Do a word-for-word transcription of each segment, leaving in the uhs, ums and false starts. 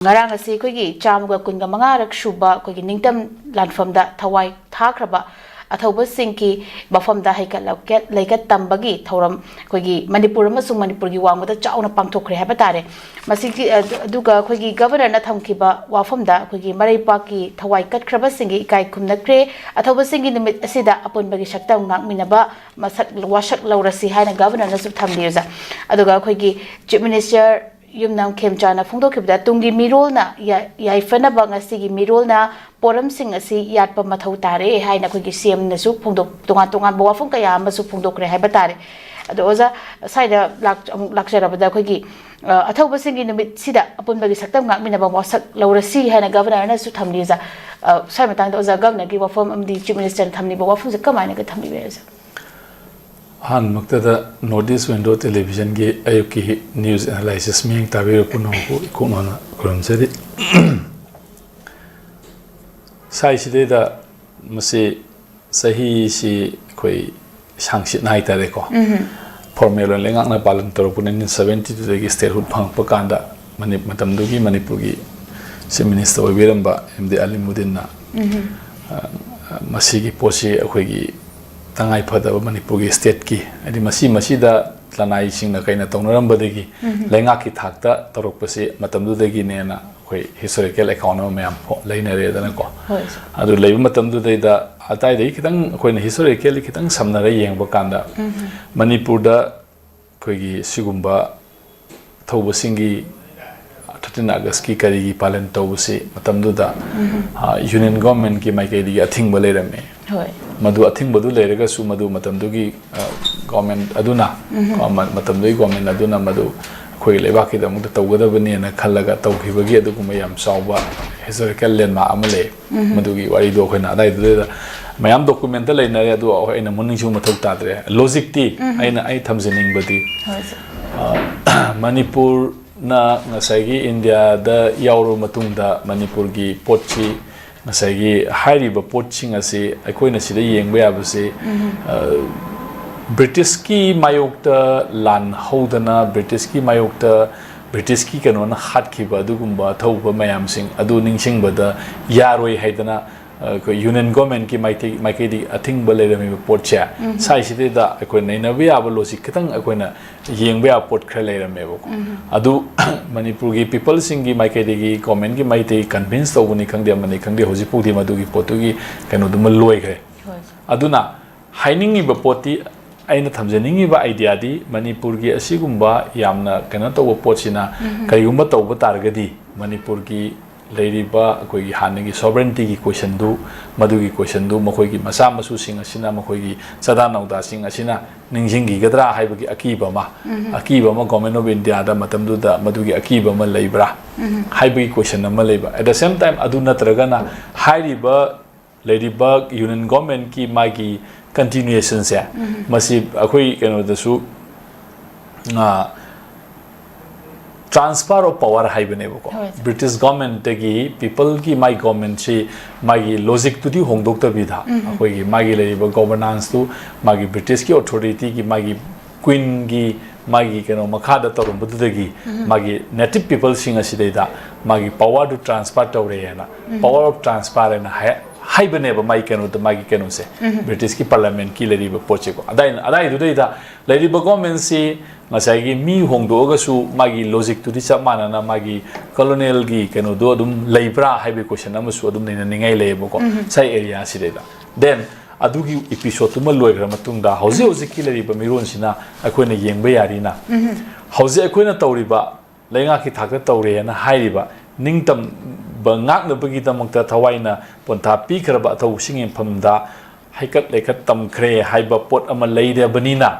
ꯉꯔꯥꯡ ꯑꯁꯤ ꯑꯩꯈꯣꯏꯒꯤ ꯆꯥꯝꯃꯒ ꯀꯨꯟꯒ ꯃꯉꯥꯔꯛ ꯁꯨꯕ ꯑꯩꯈꯣꯏꯒꯤ ꯅꯤꯡꯇꯝ ꯂꯥꯟꯐꯝꯗ ꯊꯋꯥꯏ ꯊꯥꯈ꯭ꯔꯕ ꯑꯊꯧꯕꯁꯤꯡꯒꯤ ꯃꯐꯝꯗ ꯍꯩꯀꯠ ꯂꯧꯀꯠ-, ꯂꯩꯀꯠ ꯇꯝꯕꯒꯤ ꯊꯧꯔꯝ ꯑꯩꯈꯣꯏꯒꯤ ꯃꯅꯤꯄꯨꯔ ꯑꯃꯁꯨꯡ ꯃꯅꯤꯄꯨꯔꯒꯤ ꯋꯥꯡꯃꯗ ꯆꯥꯎꯅ ꯄꯥꯡꯊꯣꯛꯈ꯭ꯔꯦ ꯍꯥꯏꯕ ꯇꯥꯔꯦ꯫ ꯃꯁꯤꯒꯤ, ꯑꯗꯨ-, ꯑꯗꯨꯒ ꯑꯩꯈꯣꯏꯒꯤ ꯒꯕꯔꯅꯔꯅ ꯊꯝꯈꯤꯕ ꯋꯥꯐꯝꯗ ꯑꯩꯈꯣꯏꯒꯤ ꯃꯔꯩꯄꯥꯛꯀꯤ ꯊꯋꯥꯏ ꯀꯠꯈ꯭ꯔꯕꯁꯤꯡꯒꯤ ꯏꯀꯥꯏ ꯈꯨꯝꯅꯈ꯭ꯔꯦ꯫ ꯑꯊꯧꯕꯁꯤꯡꯒꯤ ꯅꯨꯃꯤꯠ ꯑꯁꯤꯗ ꯑꯄꯨꯟꯕꯒꯤ ꯁꯛꯇꯝ ꯉꯥꯛꯃꯤꯟꯅꯕ ꯃꯁꯛ ꯋꯥꯁꯛ ꯂꯧꯔꯁꯤ ꯍꯥꯏꯅ ꯒꯕꯔꯅꯔꯅꯁꯨ ꯊꯝꯂꯤ ꯑꯣꯖꯥ꯫ ꯑꯗꯨꯒ ꯑꯩꯈꯣꯏꯒꯤ ꯆꯤꯐ ꯃꯤꯅꯤꯁꯇꯔ ꯌꯨꯝꯅꯥꯝ ꯈꯦꯝꯆꯥꯅ ꯐꯣꯡꯗꯣꯛꯈꯤꯕꯗ, ꯇꯨꯡꯒꯤ ꯃꯤꯔꯣꯜꯅ ꯌꯥ-, ꯌꯥꯏꯐꯅꯕ ꯉꯁꯤꯒꯤ ꯃꯤꯔꯣꯜꯅ ꯄꯣꯔꯝꯁꯤꯡ ꯑꯁꯤ ꯌꯥꯠꯄ ꯃꯊꯧ ꯇꯥꯔꯦ ꯍꯥꯏꯅ ꯑꯩꯈꯣꯏꯒꯤ ꯁꯤ ꯑꯦꯝꯅꯁꯨ ꯐꯣꯡꯗꯣꯛ-, ꯇꯣꯉꯥꯟ ꯇꯣꯉꯥꯟꯕ ꯋꯥꯐꯝ ꯀꯌꯥ ꯑꯃꯁꯨ ꯐꯣꯡꯗꯣꯛꯈ꯭ꯔꯦ ꯍꯥꯏꯕ ꯇꯥꯔꯦ꯫ ꯑꯗꯣ ꯑꯣꯖꯥ, ꯁ꯭ꯋꯥꯏꯗ ꯂꯥꯛ-, ꯑꯃꯨꯛ ꯂꯥꯛꯆꯔꯕꯗ ꯑꯩꯈꯣꯏꯒꯤ, ꯑ, ꯑꯊꯧꯕꯁꯤꯡꯒꯤ ꯅꯨꯃꯤꯠꯁꯤꯗ ꯑꯄꯨꯟꯕꯒꯤ ꯁꯛꯇꯝ ꯉꯥꯛꯃꯤꯟꯅꯕ ꯋꯥꯁꯛ ꯂꯧꯔꯁꯤ ꯍꯥꯏꯅ ꯒꯕꯔꯅꯔꯅꯁꯨ ꯊꯝꯂꯤ ꯑꯣꯖꯥ꯫ ꯑ, ꯁ꯭ꯋꯥꯏ ꯃꯇꯥꯡꯗ ꯑꯣꯖꯥ ꯒꯕꯔꯅꯔꯒꯤ ꯋꯥꯐꯝ ꯑꯃꯗꯤ ꯆꯤꯐ ꯃꯤꯅꯤꯁꯇꯔꯅ ꯊꯝꯂꯤꯕ ꯋꯥꯐꯝꯁꯦ ꯀꯃꯥꯏꯅꯒ ꯊꯝꯕꯤꯕ ꯌꯥꯏ ꯑꯣꯖꯥ? ꯑꯍꯥꯟꯕꯃꯛꯇꯗ North East Window Televisionꯒꯤ ꯑꯌꯨꯛꯀꯤ news analysis ꯃꯤꯠꯌꯦꯡ ꯇꯥꯕꯤꯔꯤꯕ ꯄꯨꯝꯅꯃꯛꯄꯨ ꯏꯀꯣꯛ ꯅꯧꯅ ꯈꯨꯔꯨꯝꯖꯔꯤ꯫ ꯁꯥꯏꯁꯤꯗꯩꯗ ꯃꯁꯤ ꯆꯍꯤꯁꯤ ꯑꯩꯈꯣꯏ ꯁꯥꯡꯆꯤꯠꯅ ꯍꯥꯏꯇꯥꯔꯦꯀꯣ꯫ Formal ꯑꯣꯏꯅ ꯂꯩꯉꯥꯛꯅ ꯄꯥꯂꯟ ꯇꯧꯔꯛꯄ nineteen seventy twoꯗꯒꯤ statehood ꯐꯪꯉꯛꯄ ꯀꯥꯟꯗ ꯃꯅꯤ-, ꯃꯇꯝꯗꯨꯒꯤ ꯃꯅꯤꯄꯨꯔꯒꯤ chief minister ꯑꯣꯏꯕꯤꯔꯝꯕ ꯑꯦꯝ ꯗꯤ ꯑꯂꯤꯃꯨꯗꯤꯟꯅ, ꯑ, ꯃꯁꯤꯒꯤ ꯄꯣꯠꯁꯤ ꯑꯩꯈꯣꯏꯒꯤ ꯇꯉꯥꯏ ꯐꯗꯕ ꯃꯅꯤꯄꯨꯔꯒꯤ stateꯀꯤ, ꯍꯥꯏꯗꯤ ꯃꯁꯤ, ꯃꯁꯤꯗ ꯂꯅꯥꯏꯁꯤꯡꯅ ꯀꯩꯅ ꯇꯧꯅꯔꯝꯕꯗꯒꯤ ꯂꯩꯉꯥꯛꯀꯤ ꯊꯥꯛꯇ ꯇꯧꯔꯛꯄꯁꯤ ꯃꯇꯝꯗꯨꯗꯒꯤꯅꯦꯅ ꯑꯩꯈꯣꯏ historical account ꯑꯃ ꯃꯌꯥꯝ ꯐꯣ-, ꯂꯩꯅꯔꯦꯗꯅꯀꯣ꯫ ꯍꯣꯏ, ꯁꯥꯔ꯫ ꯑꯗꯨ ꯂꯩꯕ ꯃꯇꯝꯗꯨꯗꯩꯗ ꯑꯗꯥꯏꯗꯒꯤ ꯈꯤꯇꯪ ꯑꯩꯈꯣꯏꯅ historically ꯈꯤꯇꯪ ꯁꯝꯅꯔ ꯌꯦꯡꯕ ꯀꯥꯟꯗ, ꯃꯅꯤꯄꯨꯔꯗ ꯑꯩꯈꯣꯏꯒꯤ ꯁꯤꯒꯨꯝꯕ ꯊꯧꯕꯁꯤꯡꯒꯤ thirteen Augustꯀꯤ ꯀꯔꯤꯒꯤ ꯄꯥꯂꯟ ꯇꯧꯕꯁꯤ ꯃꯇꯝꯗꯨꯗ, ꯑ, Union Governmentꯀꯤ ꯃꯥꯏꯀꯩꯗꯒꯤ ꯑꯊꯤꯡꯕ ꯂꯩꯔꯝꯃꯤ꯫ ꯍꯣꯏ꯫ ꯃꯗꯨ ꯑꯊꯤꯡꯕꯗꯨ ꯂꯩꯔꯒꯁꯨ ꯃꯗꯨ ꯃꯇꯝꯗꯨꯒꯤ, ꯑ, government ꯑꯗꯨꯅ, ꯀꯣ, ꯃ-, ꯃꯇꯝꯗꯨꯒꯤ government ꯑꯗꯨꯅ ꯃꯗꯨ ꯑꯩꯈꯣꯏꯒꯤ ꯂꯩꯕꯥꯛꯀꯤꯗꯃꯛꯇ ꯇꯧꯒꯗꯕꯅꯦꯅ ꯈꯜꯂꯒ ꯇꯧꯈꯤꯕꯒꯤ ꯑꯗꯨꯒꯨꯝꯕ ꯌꯥꯝ ꯆꯥꯎꯕ historical landmark ꯑꯃ ꯂꯩ꯫ ꯃꯗꯨꯒꯤ ꯋꯥꯔꯤꯗꯣ ꯑꯩꯈꯣꯏꯅ ꯑꯗꯥꯏꯗꯨꯗ ꯃꯌꯥꯝ documentꯇ ꯂꯩꯅꯔꯦ, ꯑꯗꯨ ꯑꯩꯅ ꯑꯃꯨꯛ ꯅꯤꯡꯁꯤꯡꯕ ꯃꯊꯧ ꯇꯥꯗ꯭ꯔꯦ꯫ Logicꯇꯤ ꯑꯩꯅ, ꯑꯩ ꯊꯝꯖꯅꯤꯡꯕꯗꯤ, ꯍꯣꯏ, ꯁꯥꯔ꯫ ꯑ, ꯃꯅꯤꯄꯨꯔꯅ ꯉꯁꯥꯏꯒꯤ ꯏꯟꯗꯤꯌꯥꯗ ꯌꯥꯎꯔꯕ ꯃꯇꯨꯡꯗ ꯃꯅꯤꯄꯨꯔꯒꯤ ꯄꯣꯠꯁꯤ, ꯉꯁꯥꯏꯒꯤ ꯍꯥꯏꯔꯤꯕ ꯄꯣꯠꯁꯤꯡ ꯑꯁꯤ ꯑꯩꯈꯣꯏꯅ ꯁꯤꯗ ꯌꯦꯡꯕ ꯌꯥꯕꯁꯤ, ꯑ, ꯕ꯭ꯔꯤꯇꯤꯁꯀꯤ ꯃꯥꯌꯣꯛꯇ ꯂꯥꯟ ꯍꯧꯗꯅ, ꯕ꯭ꯔꯤꯇꯤꯁꯀꯤ ꯃꯥꯌꯣꯛꯇ ꯕ꯭ꯔꯤꯇꯤꯁꯀꯤ ꯀꯩꯅꯣꯅ ꯍꯥꯠꯈꯤꯕ ꯑꯗꯨꯒꯨꯝꯕ ꯑꯊꯧꯕ ꯃꯌꯥꯝꯁꯤꯡ ꯑꯗꯨ ꯅꯤꯡꯁꯤꯡꯕꯗ ꯌꯥꯔꯣꯏ ꯍꯥꯏꯗꯅ, ꯑ, ꯑꯩꯈꯣꯏ ꯌꯨꯅꯤꯌꯟ ꯒꯣꯔꯃꯦꯟꯒꯤ ꯃꯥꯏꯀꯩ-, ꯃꯥꯏꯀꯩꯗꯒꯤ ꯑꯊꯤꯡꯕ ꯂꯩꯔꯝꯃꯤꯕ ꯄꯣꯠꯁꯦ, ꯁ꯭ꯋꯥꯏꯁꯤꯗꯩꯗ ꯑꯩꯈꯣꯏ ꯅꯩꯅꯕ ꯌꯥꯕ ꯂꯣꯖꯤꯛ ꯈꯤꯇꯪ ꯑꯩꯈꯣꯏꯅ ꯌꯦꯡꯕ ꯌꯥꯕ ꯄꯣꯠ ꯈꯔ ꯂꯩꯔꯝꯃꯦꯕꯀꯣ꯫ ꯑꯗꯨ ꯃꯅꯤꯄꯨꯔꯒꯤ ꯄꯤꯄꯜꯁꯤꯡꯒꯤ ꯃꯥꯏꯀꯩꯗꯒꯤ, ꯒꯣꯔꯃꯦꯟꯒꯤ ꯃꯥꯏꯀꯩ ꯀꯟꯚꯤꯟꯁ ꯇꯧꯕꯅꯤ ꯈꯪꯗꯦ, ꯑꯃꯅꯤ ꯈꯪꯗꯦ, ꯍꯧꯖꯤꯛꯐꯥꯎꯗꯤ ꯃꯗꯨꯒꯤ ꯄꯣꯠꯇꯨꯒꯤ ꯀꯩꯅꯣꯗꯨꯃ ꯂꯣꯏꯈ꯭ꯔꯦ꯫ ꯑꯗꯨꯅ ꯍꯥꯏꯅꯤꯡꯉꯤꯕ ꯄꯣꯠꯇꯤ, ꯑꯩꯅ ꯊꯝꯖꯅꯤꯡꯉꯤꯕ ꯑꯥꯏꯗꯤꯌꯥꯗꯤ, ꯃꯅꯤꯄꯨꯔꯒꯤ ꯑꯁꯤꯒꯨꯝꯕ ꯌꯥꯝꯅ ꯀꯩꯅꯣ ꯇꯧꯕ ꯄꯣꯠꯁꯤꯅ ꯀꯔꯤꯒꯨꯝꯕ ꯇꯧꯕ ꯇꯥꯔꯒꯗꯤ, ꯃꯅꯤꯄꯨꯔꯒꯤ ꯂꯩꯔꯤꯕ ꯑꯩꯈꯣꯏꯒꯤ ꯍꯥꯟꯅꯒꯤ ꯁꯣꯕꯔꯦꯟꯇꯤꯒꯤ ꯀꯣꯏꯁꯟꯗꯨ, ꯃꯗꯨꯒꯤ ꯀꯣꯏꯁꯟꯗꯨ ꯃꯈꯣꯏꯒꯤ ꯃꯆꯥ ꯃꯁꯨꯁꯤꯡ ꯑꯁꯤꯅ, ꯃꯈꯣꯏꯒꯤ ꯆꯥꯗꯥ ꯅꯧꯗꯥꯁꯤꯡ ꯑꯁꯤꯅ ꯅꯤꯡꯁꯤꯡꯈꯤꯒꯗ꯭ꯔꯥ ꯍꯥꯏꯕꯒꯤ ꯑꯀꯤꯕ ꯑꯃ, ꯑꯀꯤꯕ ꯑꯃ ꯒꯣꯔꯃꯦꯟ ꯑꯣꯐ ꯏꯟꯗꯤꯌꯥꯗ ꯃꯇꯝꯗꯨꯗ ꯃꯗꯨꯒꯤ ꯑꯀꯤꯕ ꯑꯃ ꯂꯩꯕ꯭ꯔꯥ ꯍꯥꯏꯕꯒꯤ ꯀꯣꯏꯁꯟ ꯑꯃ ꯂꯩꯕ꯫ At the same time, ꯑꯗꯨ ꯅꯠꯇ꯭ꯔꯒꯅ ꯍꯥꯏꯔꯤꯕ ꯂꯩꯔꯤꯕ ꯌꯨꯅꯤꯌꯟ ꯒꯣꯔꯃꯦꯟꯀꯤ ꯃꯥꯒꯤ ꯀꯟꯇꯤꯅ꯭ꯌꯨꯌꯦꯁꯟꯁꯦ, ꯃꯁꯤ ꯑꯩꯈꯣꯏ ꯀꯩꯅꯣꯗꯁꯨ, ꯑ, transfer of power ꯍꯥꯏꯕꯅꯦꯕꯀꯣ꯫ ꯍꯣꯏ, sir꯫ ꯕ꯭ꯔꯤꯇꯤꯁ ꯒꯣꯔꯃꯦꯟꯇꯒꯤ ꯄꯤꯄꯜꯒꯤ ꯃꯥꯒꯤ ꯒꯣꯔꯃꯦꯟꯁꯤ, ꯃꯥꯒꯤ ꯂꯣꯖꯤꯛꯇꯨꯗꯤ ꯍꯣꯡꯗꯣꯛꯇꯕꯤꯗ, ꯑꯩꯈꯣꯏꯒꯤ ꯃꯥꯒꯤ ꯂꯩꯔꯤꯕ ꯒꯣꯕꯔꯅꯥꯟꯁꯇꯨ, ꯃꯥꯒꯤ ꯕ꯭ꯔꯤꯇꯤꯁꯀꯤ ꯑꯣꯊꯣꯔꯤꯇꯤꯒꯤ, ꯃꯥꯒꯤ ꯀ꯭ꯋꯤꯟꯒꯤ ꯃꯥꯒꯤ ꯀꯩꯅꯣ ꯃꯈꯥꯗ ꯇꯧꯔꯝꯕꯗꯨꯗꯒꯤ, ꯃꯥꯒꯤ ꯅꯦꯇꯤꯚ ꯄꯤꯄꯜꯁꯤꯡ ꯑꯁꯤꯗꯩꯗ ꯃꯥꯒꯤ ꯄꯋꯥꯔꯗꯨ ꯇ꯭ꯔꯥꯟꯁꯐꯔ ꯇꯧꯔꯦꯅ, power of transfer ꯍꯥꯏꯅ ꯍꯥꯏ-, ꯍꯥꯏꯕꯅꯦꯕ ꯃꯥꯒꯤ ꯀꯩꯅꯣꯗ, ꯃꯥꯒꯤ ꯀꯩꯅꯣꯁꯦ, ꯕ꯭ꯔꯤꯇꯤꯁꯀꯤ ꯄꯥꯔꯂꯤꯌꯥꯃꯦꯟꯠꯀꯤ ꯂꯩꯔꯤꯕ ꯄꯣꯠꯁꯦꯀꯣ꯫ ꯑꯗꯥꯏ-, ꯑꯗꯥꯏꯗꯨꯗꯩꯗ ꯂꯩꯔꯤꯕ ꯒꯣꯔꯃꯦꯟꯁꯤ ꯉꯁꯥꯏꯒꯤ ꯃꯤ ꯍꯣꯡꯗꯣꯛꯑꯒꯁꯨ ꯃꯥꯒꯤ ꯂꯣꯖꯤꯛꯇꯨꯗꯤ ꯆꯞ ꯃꯥꯟꯅꯅ ꯃꯥꯒꯤ ꯀꯣꯂꯣꯅꯤꯌꯦꯜꯒꯤ ꯀꯩꯅꯣꯗꯣ ꯑꯗꯨꯝ ꯂꯩꯕ꯭ꯔꯥ ꯍꯥꯏꯕꯒꯤ ꯀꯣꯏꯁꯟ ꯑꯃꯁꯨ ꯑꯗꯨꯝ ꯅꯩꯅꯅꯤꯡꯉꯥꯏ ꯂꯩꯌꯦꯕꯀꯣ, ꯁꯥꯏ ꯑꯦꯔꯤꯌꯥꯁꯤꯗꯩꯗ꯫ Then ꯑꯗꯨꯒꯤ ꯏꯄꯤꯁꯣꯗꯇꯨꯃ ꯂꯣꯏꯈ꯭ꯔ ꯃꯇꯨꯡꯗ, ꯍꯧꯖꯤꯛ ꯍꯧꯖꯤꯛꯀꯤ ꯂꯩꯔꯤꯕ ꯃꯤꯔꯣꯟꯁꯤꯅ ꯑꯩꯈꯣꯏꯅ ꯌꯦꯡꯕ ꯌꯥꯔꯤꯅ, ꯍꯧꯖꯤꯛ ꯑꯩꯈꯣꯏꯅ ꯇꯧꯔꯤꯕ, ꯂꯩꯉꯥꯛꯀꯤ ꯊꯥꯛꯇ ꯇꯧꯔꯦꯅ ꯍꯥꯏꯔꯤꯕ ꯅꯤꯡꯇꯝꯕ ꯉꯥꯛꯅꯕꯒꯤꯗꯃꯛꯇ ꯊꯋꯥꯏꯅ ꯄꯣꯟꯊꯥ ꯄꯤꯈ꯭ꯔꯕ ꯑꯊꯧꯕꯁꯤꯡꯒꯤ ꯃꯐꯝꯗ ꯍꯩꯀꯠ ꯂꯩꯀꯠ ꯇꯝꯈ꯭ꯔꯦ ꯍꯥꯏꯕ ꯄꯣꯠ ꯑꯃ ꯂꯩꯔꯕꯅꯤꯅ,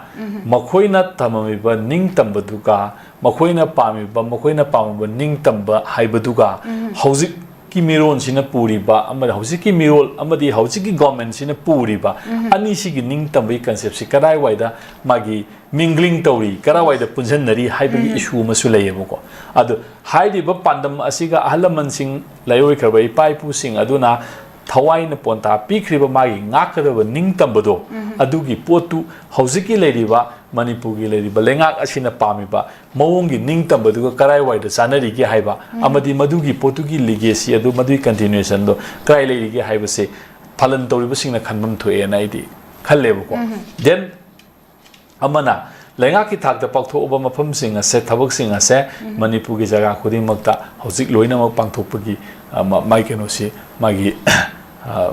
ꯃꯈꯣꯏꯅ ꯇꯝꯃꯝꯃꯤꯕ ꯅꯤꯡꯇꯝꯕꯗꯨꯒ, ꯃꯈꯣꯏꯅ ꯄꯥꯝꯃꯤꯕ, ꯃꯈꯣꯏꯅ ꯄꯥꯝꯃꯤꯕ ꯅꯤꯡꯇꯝꯕ ꯍꯥꯏꯕꯗꯨꯒ, ꯍꯧꯖꯤꯛꯀꯤ ꯃꯤꯔꯣꯟꯁꯤꯅ ꯄꯨꯔꯤꯕ ꯑꯃꯗꯤ ꯍꯧꯖꯤꯛꯀꯤ ꯃꯤꯔꯣꯜ ꯑꯃꯗꯤ ꯍꯧꯖꯤꯛꯀꯤ ꯒꯣꯔꯃꯦꯟꯁꯤꯅ ꯄꯨꯔꯤꯕ ꯑꯅꯤꯁꯤꯒꯤ ꯅꯤꯡꯇꯝꯕꯒꯤ ꯀꯟꯁꯦꯞꯁꯤ ꯀꯗꯥꯏꯋꯥꯏꯗ ꯃꯥꯒꯤ ꯃꯤꯡꯒ꯭ꯂꯤꯡ ꯇꯧꯔꯤ, ꯀꯔꯥꯏꯋꯥꯏꯗ ꯄꯨꯟꯁꯤꯟꯅꯔꯤ ꯍꯥꯏꯕꯒꯤ ꯏꯁꯨ ꯑꯃꯁꯨ ꯂꯩꯌꯦꯕꯀꯣ꯫ ꯑꯗꯣ ꯍꯥꯏꯔꯤꯕ ꯄꯥꯟꯗꯝ ꯑꯁꯤꯒ ꯑꯍꯜ ꯂꯃꯟꯁꯤꯡ, ꯂꯩꯔꯣꯏꯈ꯭ꯔꯕ ꯏꯄꯥ ꯏꯄꯨꯁꯤꯡ ꯑꯗꯨꯅ ꯊꯋꯥꯏꯅ ꯄꯣꯟꯊꯥ ꯄꯤꯈ꯭ꯔꯤꯕ ꯃꯥꯒꯤ ꯉꯥꯛꯀꯗꯕ ꯅꯤꯡꯇꯝꯕꯗꯣ, ꯑꯗꯨꯒꯤ ꯄꯣꯠꯇꯨ ꯍꯧꯖꯤꯛꯀꯤ ꯂꯩꯔꯤꯕ ꯃꯅꯤꯄꯨꯔꯒꯤ ꯂꯩꯔꯤꯕ ꯂꯩꯉꯥꯛ ꯑꯁꯤꯅ ꯄꯥꯝꯃꯤꯕ ꯃꯑꯣꯡꯒꯤ ꯅꯤꯡꯇꯝꯕꯗꯨꯒ ꯀꯔꯥꯏꯋꯥꯏꯗ ꯆꯥꯟꯅꯔꯤꯒꯦ ꯍꯥꯏꯕ, ꯑꯃꯗꯤ ꯃꯗꯨꯒꯤ ꯄꯣꯠꯇꯨꯒꯤ ꯂꯤꯒꯦꯁꯤ ꯑꯗꯨ, ꯃꯗꯨꯒꯤ ꯀꯟꯇꯤꯅ꯭ꯌꯨꯑꯦꯁꯟꯗꯣ ꯀꯔꯥꯏ ꯂꯩꯔꯤꯒꯦ ꯍꯥꯏꯕꯁꯦ ꯐꯥꯂꯟ ꯇꯧꯔꯤꯕꯁꯤꯡꯅ ꯈꯟꯐꯝ ꯊꯣꯛꯑꯦꯅ ꯑꯩꯗꯤ ꯈꯜꯂꯦꯕꯀꯣ꯫ ꯗꯦꯟ ꯑꯃꯅ, ꯂꯩꯉꯥꯛꯀꯤ ꯊꯥꯛꯇ ꯄꯥꯡꯊꯣꯛꯎꯕ ꯃꯐꯝꯁꯤꯡ ꯑꯁꯦ, ꯊꯕꯛꯁꯤꯡ ꯑꯁꯦ ꯃꯅꯤꯄꯨꯔꯒꯤ ꯖꯒꯥ ꯈꯨꯗꯤꯡꯃꯛꯇ ꯍꯧꯖꯤꯛ ꯂꯣꯏꯅꯃꯛ ꯄꯥꯡꯊꯣꯛꯄꯒꯤ, ꯑ, ꯃ-, ꯃꯥꯒꯤ ꯀꯩꯅꯣꯁꯤ, ꯃꯥꯒꯤ, ꯑ,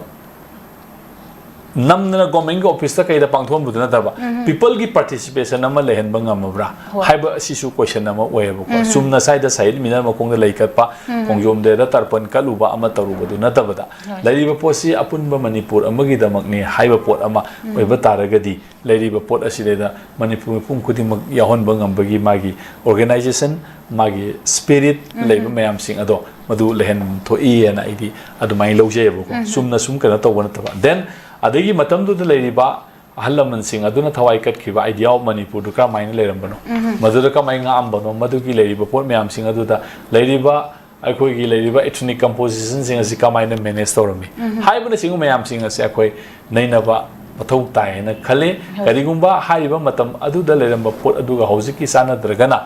ꯅꯝꯗꯅ ꯒꯣꯔꯃꯦꯟꯒꯤ ꯑꯣꯐꯤꯁꯇ ꯀꯩꯗ ꯄꯥꯡꯊꯣꯛꯍꯟꯕꯗꯨ ꯅꯠꯇꯕ, ꯄꯤꯄꯜꯒꯤ ꯄꯥꯔꯇꯤꯁꯤꯄꯦꯁꯟ ꯑꯃ ꯂꯩꯍꯟꯕ ꯉꯝꯃꯕ꯭ꯔꯥ ꯍꯣꯏ꯫ ꯍꯥꯏꯕ ꯑꯁꯤꯁꯨ ꯀꯣꯏꯁꯟ ꯑꯃ ꯑꯣꯏꯌꯦꯕꯀꯣ꯫ ꯆꯨꯝꯅ ꯁ꯭ꯋꯥꯏꯗ ꯁꯍꯤꯠ ꯃꯤꯅꯔ ꯃꯈꯣꯡꯗ ꯂꯩ ꯀꯠꯄ, ꯈꯣꯡꯖꯣꯝ ꯗꯦꯗ ꯇꯔꯄꯟ ꯀꯠꯂꯨꯕ ꯑꯃ ꯇꯧꯔꯨꯕꯗꯨ ꯅꯠꯇꯕꯗ, ꯍꯣꯏ꯫ ꯂꯩꯔꯤꯕ ꯄꯣꯠꯁꯤ ꯑꯄꯨꯟꯕ ꯃꯅꯤꯄꯨꯔ ꯑꯃꯒꯤꯗꯃꯛꯅꯤ ꯍꯥꯏꯕ ꯄꯣꯠ ꯑꯃ ꯑꯣꯏꯕ ꯇꯥꯔꯒꯗꯤ, ꯂꯩꯔꯤꯕ ꯄꯣꯠ ꯑꯁꯤꯗꯩꯗ ꯃꯅꯤꯄꯨꯔ ꯃꯤꯄꯨꯝ ꯈꯨꯗꯤꯡꯃꯛ ꯌꯥꯎꯍꯟꯕ ꯉꯝꯕꯒꯤ ꯃꯥꯒꯤ ꯑꯣꯔꯒꯅꯥꯏꯖꯦꯁꯟ, ꯃꯥꯒꯤ ꯁ꯭ꯄꯤꯔꯤꯠ ꯂꯩꯕ ꯃꯌꯥꯝꯁꯤꯡ ꯑꯗꯣ ꯃꯗꯨ ꯂꯩꯍꯟ ꯊꯣꯛꯏ ꯍꯥꯏꯅ ꯑꯩꯗꯤ ꯑꯗꯨꯃꯥꯏꯅ ꯂꯧꯖꯩꯑꯕꯀꯣ꯫ ꯆꯨꯝꯅ ꯁꯨꯝ ꯀꯩꯅꯣ ꯇꯧꯕ ꯅꯠꯇꯕ꯫ ꯗꯦꯟ ꯑꯗꯒꯤ ꯃꯇꯝꯗꯨꯗ ꯂꯩꯔꯤꯕ ꯑꯍꯜ ꯂꯃꯟꯁꯤꯡ ꯑꯗꯨꯅ ꯊꯋꯥꯏ ꯀꯠꯈꯤꯕ Idea of Manipurꯗꯨ ꯀꯔꯝꯍꯥꯏꯅ ꯂꯩꯔꯝꯕꯅꯣ, ꯃꯗꯨꯗ ꯀꯃꯥꯏꯅ ꯉꯥꯛꯑꯝꯕꯅꯣ, ꯃꯗꯨꯒꯤ ꯂꯩꯔꯤꯕ ꯄꯣꯠ ꯃꯌꯥꯝꯁꯤꯡ ꯑꯗꯨꯗ ꯂꯩꯔꯤꯕ ꯑꯩꯈꯣꯏꯒꯤ ꯂꯩꯔꯤꯕ ethnic compositionꯁꯤꯡ ꯑꯁꯤ ꯀꯃꯥꯏꯅ ꯃꯦꯅꯦꯖ ꯇꯧꯔꯝꯃꯤ ꯍꯥꯏꯕꯅꯆꯤꯡꯕ ꯃꯌꯥꯝꯁꯤꯡ ꯑꯁꯤ ꯑꯩꯈꯣꯏ ꯅꯩꯅꯕ ꯃꯊꯧ ꯇꯥꯏ ꯍꯥꯏꯅ ꯈꯜꯂꯤ꯫ ꯍꯣꯏ꯫ ꯀꯔꯤꯒꯨꯝꯕ ꯍꯥꯏꯔꯤꯕ ꯃꯇꯝ ꯑꯗꯨꯗ ꯂꯩꯔꯝꯕ ꯄꯣꯠ ꯑꯗꯨꯒ ꯍꯧꯖꯤꯛꯀꯤ ꯆꯥꯟꯅꯗ꯭ꯔꯒꯅ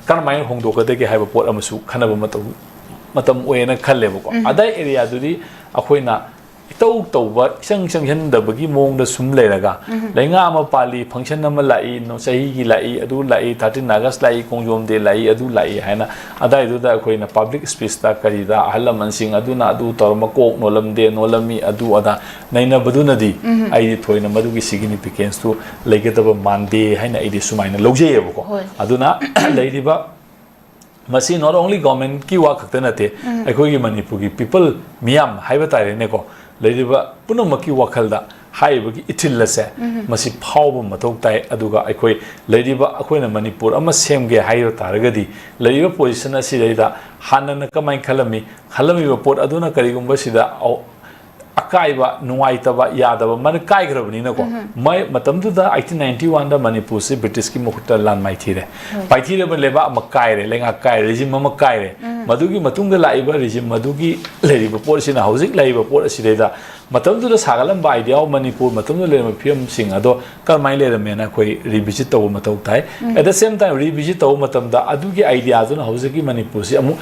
ꯀꯔꯝꯍꯥꯏꯅ ꯍꯣꯡꯗꯣꯛꯀꯗꯒꯦ ꯍꯥꯏꯕ ꯄꯣꯠ ꯑꯃꯁꯨ ꯈꯟꯅꯕ ꯃꯇꯧ, ꯃꯇꯝ ꯑꯣꯏꯌꯦꯅ ꯈꯜꯂꯦꯕꯀꯣ꯫ ꯑꯗꯥꯏ ꯑꯦꯔꯤꯌꯥꯗꯨꯗꯤ ꯑꯩꯈꯣꯏꯅ ꯏꯇꯧ ꯇꯧꯕ, ꯏꯆꯪ ꯆꯪꯁꯤꯟꯗꯕꯒꯤ ꯃꯑꯣꯡꯗ ꯁꯨꯝ ꯂꯩꯔꯒ, ꯂꯩꯉꯥꯛ ꯑꯃ ꯄꯥꯜꯂꯤ, ꯐꯪꯁꯟ ꯑꯃ ꯂꯥꯛꯏ, ꯅꯣ-, ꯆꯍꯤꯒꯤ ꯂꯥꯛꯏ, ꯑꯗꯨ ꯂꯥꯛꯏ, thirteen August ꯂꯥꯛꯏ, ꯈꯣꯡꯖꯣꯝ ꯗꯦ ꯂꯥꯛꯏ, ꯑꯗꯨ ꯂꯥꯛꯏ ꯍꯥꯏꯅ ꯑꯗꯥꯏꯗꯨꯗ ꯑꯩꯈꯣꯏꯅ ꯄꯕ꯭ꯂꯤꯛ ꯁ꯭ꯄꯤꯆꯇ ꯀꯔꯤꯗ ꯑꯍꯜ ꯂꯃꯟꯁꯤꯡ ꯑꯗꯨꯅ ꯑꯗꯨ ꯇꯧꯔꯝꯕ, ꯀꯣꯛ ꯅꯣꯜꯂꯝꯗꯦ, ꯅꯣꯜꯂꯝꯃꯤ, ꯑꯗꯨ ꯑꯗꯥ ꯅꯩꯅꯕꯗꯨꯅꯗꯤ ꯑꯩꯗꯤ ꯊꯣꯏꯅ ꯃꯗꯨꯒꯤ ꯁꯤꯒꯅꯤꯐꯤꯀꯦꯟꯁꯇꯨ ꯂꯩꯒꯗꯕ ꯃꯥꯟꯗꯦ ꯍꯥꯏꯅ ꯑꯩꯗꯤ ꯁꯨꯃꯥꯏꯅ ꯂꯧꯖꯩꯑꯕꯀꯣ꯫ ꯍꯣꯏ꯫ ꯑꯗꯨꯅ ꯂꯩꯔꯤꯕ ꯃꯁꯤ not only governmentꯀꯤ ꯋꯥ ꯈꯛꯇ ꯅꯠꯇꯦ, ꯑꯩꯈꯣꯏꯒꯤ ꯃꯅꯤꯄꯨꯔꯒꯤ ꯄꯤꯄꯜ ꯃꯤꯌꯥꯝ ꯍꯥꯏꯕ ꯇꯥꯔꯦꯅꯦꯀꯣ, ꯂꯩꯔꯤꯕ ꯄꯨꯝꯅꯃꯛꯀꯤ ꯋꯥꯈꯜꯗ ꯍꯥꯏꯔꯤꯕꯒꯤ ꯏꯊꯤꯜ ꯑꯁꯦ ꯃꯁꯤ ꯐꯥꯎꯕ ꯃꯊꯧ ꯇꯥꯏ꯫ ꯑꯗꯨꯒ ꯑꯩꯈꯣꯏ ꯂꯩꯔꯤꯕ, ꯑꯩꯈꯣꯏꯅ ꯃꯅꯤꯄꯨꯔ ꯑꯃ ꯁꯦꯝꯒꯦ ꯍꯥꯏꯕ ꯇꯥꯔꯒꯗꯤ, ꯂꯩꯔꯤꯕ ꯄꯣꯖꯤꯁꯟ ꯑꯁꯤꯗꯩꯗ ꯍꯥꯟꯅꯅ ꯀꯃꯥꯏꯅ ꯈꯜꯂꯝꯃꯤ, ꯈꯜꯂꯝꯃꯤꯕ ꯄꯣꯠ ꯑꯗꯨꯅ ꯀꯔꯤꯒꯨꯝꯕ ꯁꯤꯗ ꯑ-, ꯑꯀꯥꯏꯕ, ꯅꯨꯡꯉꯥꯏꯇꯕ, ꯌꯥꯗꯕ ꯃꯥꯅ ꯀꯥꯏꯈ꯭ꯔꯕꯅꯤꯅꯀꯣ꯫ ꯃꯥꯏ ꯃꯇꯝꯗꯨꯗ eighteen ninety oneꯗ ꯃꯅꯤꯄꯨꯔꯁꯤ ꯕ꯭ꯔꯤꯇꯤꯁꯀꯤ ꯃꯈꯨꯠꯇ ꯂꯥꯟ ꯃꯥꯏꯊꯤꯔꯦ꯫ ꯍꯣꯏ꯫ ꯄꯥꯏꯊꯤꯔꯕ ꯂꯩꯕꯥꯛ ꯑꯃ ꯀꯥꯏꯔꯦ, ꯂꯩꯉꯥꯛ ꯀꯥꯏꯔꯦ, ꯔꯦꯖꯤꯝ ꯑꯃ ꯀꯥꯏꯔꯦ꯫ ꯃꯗꯨꯒꯤ ꯃꯇꯨꯡꯗ ꯂꯥꯛꯏꯕ ꯔꯤꯖꯤꯝ, ꯃꯗꯨꯒꯤ ꯂꯩꯔꯤꯕ ꯄꯣꯠꯁꯤꯅ ꯍꯧꯖꯤꯛ ꯂꯩꯔꯤꯕ ꯄꯣꯠ ꯑꯁꯤꯗꯩꯗ ꯃꯇꯝꯗꯨꯗ ꯁꯥꯒꯠꯂꯝꯕ ꯑꯥꯏꯗꯤꯌꯥ ꯑꯣꯐ ꯃꯅꯤꯄꯨꯔ, ꯃꯇꯝꯗꯨꯗ ꯂꯩꯔꯝꯕ ꯐꯤꯕꯝꯁꯤꯡ ꯑꯗꯣ ꯀꯔꯝꯍꯥꯏꯅ ꯂꯩꯔꯝꯃꯦꯅ ꯑꯩꯈꯣꯏ ꯔꯤꯚꯤꯖꯤꯠ ꯇꯧꯕ ꯃꯊꯧ ꯇꯥꯏ꯫ At the same time, ꯔꯤꯚꯤꯖꯤꯠ ꯇꯧꯕ ꯃꯇꯝꯗ ꯑꯗꯨꯒꯤ ꯑꯥꯏꯗꯤꯌꯥꯗꯨꯅ ꯍꯧꯖꯤꯛꯀꯤ ꯃꯅꯤꯄꯨꯔꯁꯤ ꯑꯃꯨꯛ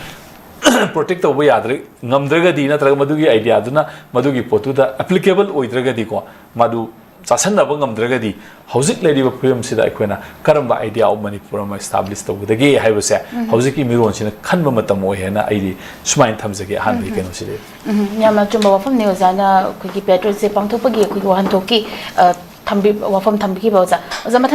ꯄ꯭ꯔꯣꯇꯦꯛ ꯇꯧꯕ ꯌꯥꯗ꯭ꯔꯦ, ꯉꯝꯗ꯭ꯔꯒꯗꯤ, ꯅꯠꯇ꯭ꯔꯒ ꯃꯗꯨꯒꯤ ꯑꯥꯏꯗꯤꯌꯥꯗꯨꯅ ꯃꯗꯨꯒꯤ ꯄꯣꯠꯇꯨꯗ ꯑꯦꯄ꯭ꯂꯤꯀꯦꯕꯜ ꯑꯣꯏꯗ꯭ꯔꯒꯗꯤꯀꯣ, ꯃꯗꯨ ꯆꯥꯁꯟꯅꯕ ꯉꯝꯗ꯭ꯔꯒꯗꯤ, ꯍꯧꯖꯤꯛ ꯂꯩꯔꯤꯕ ꯐꯤꯕꯝꯁꯤꯗ ꯑꯩꯈꯣꯏꯅ ꯀꯔꯝꯕ ꯑꯥꯏꯗꯤꯌꯥ ꯑꯣꯐ ꯃꯅꯤꯄꯨꯔ ꯑꯃ ꯏꯁꯇꯥꯕ꯭ꯂꯤꯁ ꯇꯧꯒꯗꯒꯦ ꯍꯥꯏꯕꯁꯦ ꯍꯧꯖꯤꯛꯀꯤ ꯃꯤꯔꯣꯟꯁꯤꯅ ꯈꯟꯕ ꯃꯇꯝ ꯑꯣꯏ ꯍꯥꯏꯅ ꯑꯩꯗꯤ ꯁꯨꯃꯥꯏꯅ ꯊꯝꯖꯒꯦ ꯑꯍꯥꯟꯕꯒꯤ ꯀꯩꯅꯣꯁꯤꯗꯤ꯫ ꯎꯝ, ꯌꯥꯝꯅ ꯑꯆꯨꯝꯕ ꯋꯥꯐꯝꯅꯤ ꯑꯣꯖꯥꯅ ꯑꯩꯈꯣꯏꯒꯤ ꯄꯦꯇ꯭ꯔꯣꯜꯁꯦ ꯄꯥꯡꯊꯣꯛꯄꯒꯤ ꯑꯩꯈꯣꯏꯒꯤ ꯋꯥꯍꯟꯊꯣꯛꯀꯤ, ꯑ, ꯊꯝꯕꯤ-, ꯋꯥꯐꯝ ꯊꯝꯕꯤꯈꯤꯕ ꯑꯣꯖꯥ꯫ ꯑꯣꯖꯥ, ꯃꯊꯪ